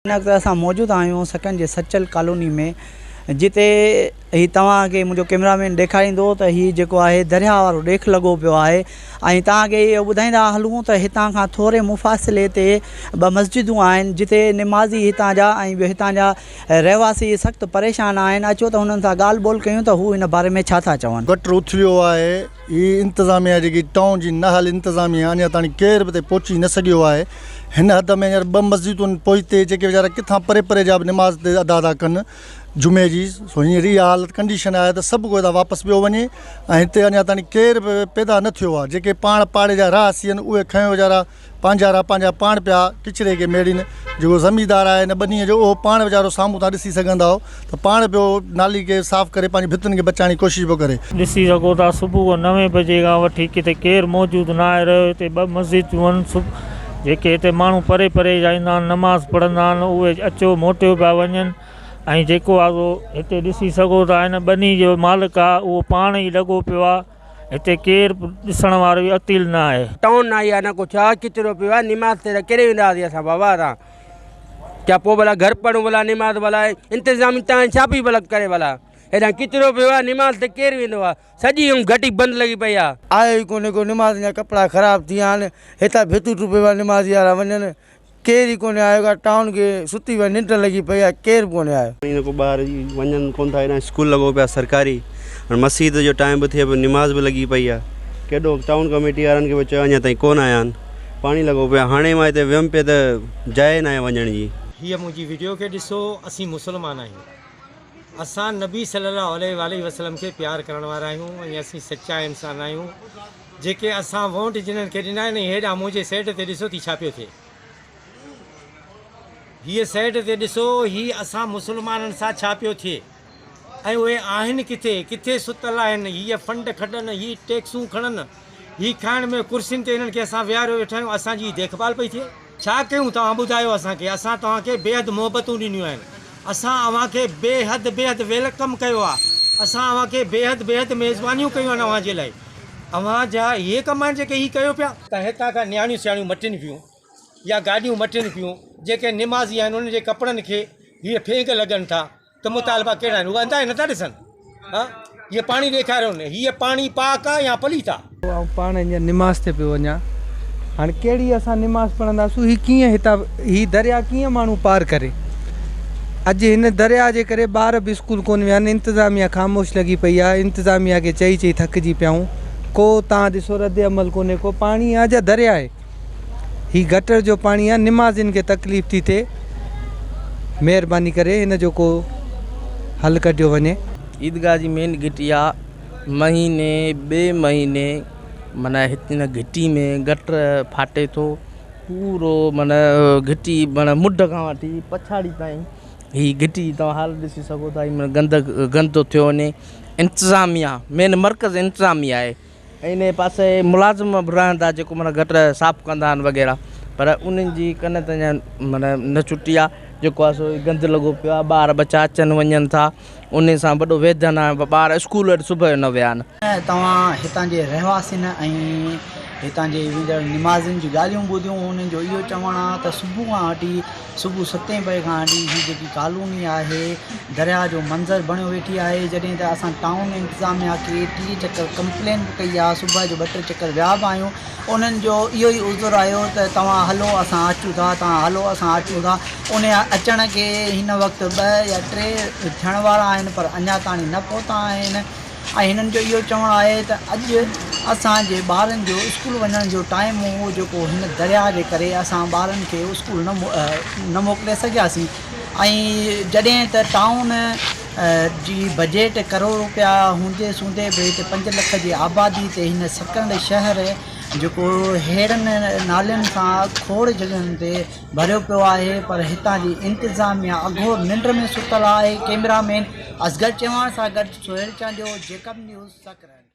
هن وقت اسان موجود آهيون سڪن جي سچل ڪالوني ۾ جتي هي توهان کي منهنجو ڪيمرا مين ڏيکاريندو ته هي جيڪو آهي درياهه وارو ڏيک لڳو پيو آهي ۽ توهان کي اهو ٻڌائيندا هلون ته هتان کان ٿوري مفاصلي تي ٻه مسجدون آهن جتي نمازي هتان جا ۽ ٻيو هتان جا رهواسي سخت پريشان آهن اچو ته هنن سان ڳالهه ٻولهه ڪيون ته هو ان باري ۾ ڇا ٿا چون. گٽر اٿليو آهي هي انتظاميا جيڪي ٽائون جي نااهل انتظاميا اڃا تاڻي ڪير به هتي پهچي نه سگهيو آهي هن حد ۾ هينئر ٻه مسجدون پوئتي جيڪي ويچارا ڪٿان پري پري جا به نماز هتي ادا ٿا ڪن جمعي جي سو هينئر اها حالت ڪنڊيشن آهي ته سڀ ڪو هتان واپس پيو وڃي ۽ هتي اڃا تاڻي ڪير به پيدا نه ٿيو آهي جيڪي پاڻ پاڙي جا رهاسي آهن اهي کنيو ويچارا پنهنجا را پنهنجا پاڻ پيا ڪچري کي ميڙين، جيڪو زميندار آهي هن ٻنيء جو اهو پاڻ ويچارو سامهون تان ڏسي سگهندائو ته پاڻ پيو نالي کي صاف ڪري پنهنجي ڀتين کي بچائڻ جي ڪوشش پيو ڪري. ڏسي سگهو ٿا صبح نوين بجي کان وٺي ڪٿي ڪير موجود ناهي رهيو هتي ٻه مسجدون آهن جيڪي هتي ماڻهو پري پري جا ايندا آهن نماز پڙهندا آهن اهي اچو موٽيو پيا وڃن ۽ جيڪو آهي سو هتي ڏسي سگهو ٿا هن ٻني جو مالڪ آهي اهو پاڻ ئي لڳو پيو آهي هتي ڪير به ڏسڻ وارو به عطيل نه آهي. ٽائون نه آئي آ نه ڪو ڇا ڪچرو پيو آ نماز تي ڪيڏي وينداسين اسان بابا اسان ڇا پوء ڀلا گهر پڙهون ڀلا نماز ڀلا انتظام تان ڇا پئي ڀلا ڪري ڀلا هيڏانهن ڪچرو پيو آ نماز تي ڪير ويندو آ سڄي ۽ گهٽي بند لڳي پئي آ. آيو ئي ڪونهي ڪو نماز جا ڪپڙا خراب ٿي ويا آهن هتان ڀتون ٽپي ويا نمازي وارا وڃن ڪير ئي ڪونهي آيو ڪا ٽائون کي ستي ويا ننڊ لڳي پئي آهي ڪير به ڪونهي آيو. هاڻي ڪو ٻار وڃن ڪون ٿا هيڏانهن اسڪول لڳو پيو آهي سرڪاري هاڻي مسيت جو ٽائيم به ٿئي پيو نماز به لڳي پئي آهي ڪيڏو ٽائون ڪميٽي وارن کي به چيو اڃا تائين ڪون آيا آهن پاڻي لڳو پيو آهي هاڻي مان هتي ويم پئي ته جاء ناهي وڃڻ جي. هيء منهنجي وڊيو کي ڏسو اسين مسلمان آهيون اسان نبي صلي الله عليه واٰله وسلم کي پيار ڪرڻ وارا آهيون ۽ اسين سچا انسان آهيون جيڪي اسان وونٽ جنھن کي ڏنا آهن ۽ هيڏانهن منهنجي سيڊ تي ڏسو ٿي ڇا پيو ٿئي. هيء سيڊ تي ڏسو هي اسان مسلمانن سان ڇا پيو ٿئي ۽ اهي آهن ڪٿي، ڪٿي ستل آهن، هيء فنڊ کڏن، هي ٽيڪسون کڻن، هي کائڻ ۾ ڪرسين تي هنن کي اسان ويهاريو ويٺا آهيون، اسان جي ديک ڀال پئي ٿئي. ڇا ڪيون توهان ٻڌايو اسان کي، اسان توهان کي بيحد محبتون ڏنيون آهن، اسان اوهان کي بيحد بيحد welcome ڪيو آهي، اسان اوهان کي بيحد بيحد ميزبانيون ڪيون آهن اوهان جي لاء. اوهان جا اهي ڪم آهن جيڪي هي ڪيو پيا. ته هتان کان نياڻيون سياڻيون مٽين پيون يا گاڏيون مٽين پيون جيڪي نمازي آهن انهن جي ڪپڙن کي هي ڦينگ لڳن ٿا ته مطالبا ڪهڙا آهن اهي انڌا آهن نٿا ڏسن ها هي پاڻي ڏيکاريو نه هي پاڻي پاڪ آهي يا پليت آهي. آئون پاڻ هينئر نماز تي پيو وڃان هاڻي ڪهڙي اسان نماز پڙهنداسون هي ڪيئن هتان هي درياء ڪيئن ماڻهو پار ڪري اڄ هن درياء جي ڪري ٻار به اسڪول ڪونه ويا آهن انتظاميا خاموش لڳي پئي آهي انتظاميا کي چئي چئي ٿڪجي پيا آهيون ڪو تان ڏسو رد عمل ڪونهي ڪو پاڻي آهي جا درياء آهي هي گٽر جو پاڻي آهي نمازين کي تڪليف ٿي ٿئي مهرباني ڪري هن جو ڪو حل ڪڍيو وڃي. عيدگاهه جي مين گهٽي آ مهيني ٻئي مهيني معنيٰ هت هن گهٽي ۾ گٽر ڦاٽي ٿو پورو معنيٰ گهٽي معنيٰ منڍ کان وٺي پڇاڙي تائين هي گهٽي جي توهان حالت ڏسي سگهو ٿا هي معنيٰ گند گندو ٿيو وڃي انتظاميا مين مرڪز انتظاميا آهي ۽ انهي پاسي ملازم به رهن ٿا جيڪو معنيٰ گٽر صاف ڪندا آهن وغيره پر انهن جي ڪن ته اڃا معنيٰ نه ڇٽي آهي جيڪو آهي سو گند لڳو پيو آهي ٻار ٻچا اچن وڃن ٿا انهي سان وڏو ويڌن آهي ٻار اسڪول اڄ صبح جو نه ويا آهن. توهان هتان جي رهواسين ۽ هتان جي ويندڙ نمازين جون ڳالهيون ٻڌيون انهن جو اهو چوڻ آهي ته صبح کان وٺي صبح ستين بجي کان وٺي هي جيڪي ڪالوني آهي درياهه جو منظر بڻيو ويٺي آهي جڏهن ته اسان ٽائون انتظاميا کي ٽي چڪر ڪمپلين به ڪئي آهي صبح جو ٻه ٽي چڪر ويا به آهيون انهن جو اهو ئي عذر آيو ته توهان هلو اسان اچون ٿا توهان هلو اسان اچون ٿا ان اچڻ کي هن وقت ٻه يا ٽي ٿيڻ وارا آهن پر اڃا تاڻي نه پهتا آهن ۽ هنن جو اهو چوڻ آهي ته اڄ اسان جي ٻارن جو اسڪول وڃڻ جو ٽائيم هو جيڪو هن درياهه جي ڪري اسان ٻارن کي اسڪول نه نه موڪلي سگهياسين ۽ جڏهن ته ٽائون جي بجيٽ ڪروڙ روپيا هوندي سوندي به هتي پنج لک جي آبادي تي هن سڪرنڊ شهر جيڪو ههڙن نالين سان کوڙ جڳهين تي ڀريو پيو آهي پر هتان جي انتظاميا اگهور ننڊ ۾ ستل آهي ڪئميرا مين اصغر چوهاڻ سان گڏ سهيل چانڊيو، جيڪب نيوز، سڪرنڊ.